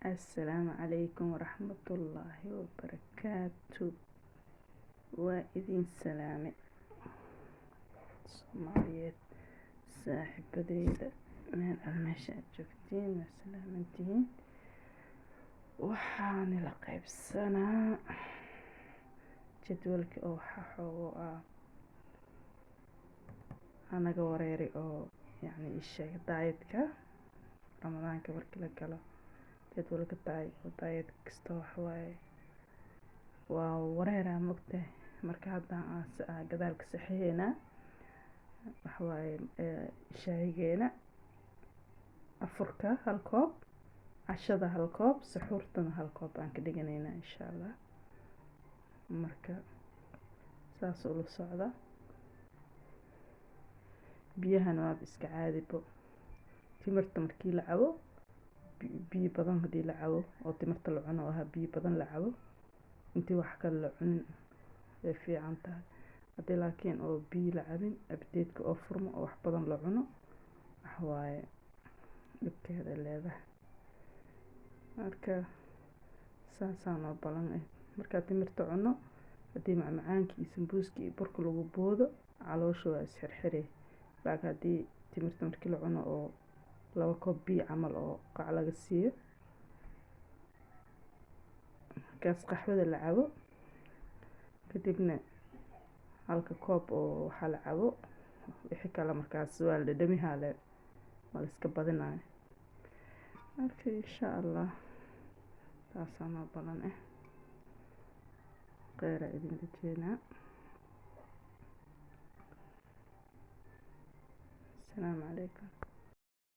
Assalaamu calaykum waraxmatullaahi wabarakaatu. Waa idin salaame Soomaaliyeed, saaxiibadeyda meel al meesha aad joogtiin waa salaamantihiin. Waxaan la qaybsanaa jadwalka oo waxaa xoogo ah anaga wareeri oo yacni isheeg diet-ka Ramadaanka markii la galo, jadwalka diet kasta waxa waaye waa wareeraa, mogtahay. Marka hadda aan gadaal ka saxiixeynaa, waxa waaye shaahigeena, afurka hal koob, cashada hal koob, suxuurtana hal koob aan ka dhiganaynaa, insha Allah. Marka saas ula socda. Biyahana waaba iska caadibo. Timirta markii la cabo, biyo badan haddii la cabo oo timirta la cuno ahaa, biyo badan la cabo intii wax kale la cunin way fiican tahay. Haddii laakiin oo biyo la cabin, appetite-ka oo furmo oo wax badan la cuno, waxa waaye dhibkeeda leedahay. Marka saasaa noo balan eh. Markaa timirta cuno, haddii macmacaanka iyo sambuuska iyo burka lagu boodo, caloosha waa isxirxiri. Laakiin haddii timirta markii la cuno oo 2 koob biyo camal oo qac laga siiyo, markaas qaxwada la cabo, kadibna halka koob oo waxaa la cabo, wixii kale markaas waa la dhadhamihaa le, waa la iska badinayo. Marka insha Allah taasaa noo balan eh. Kheyra idin rajeynaa. Asalaamu calaykum.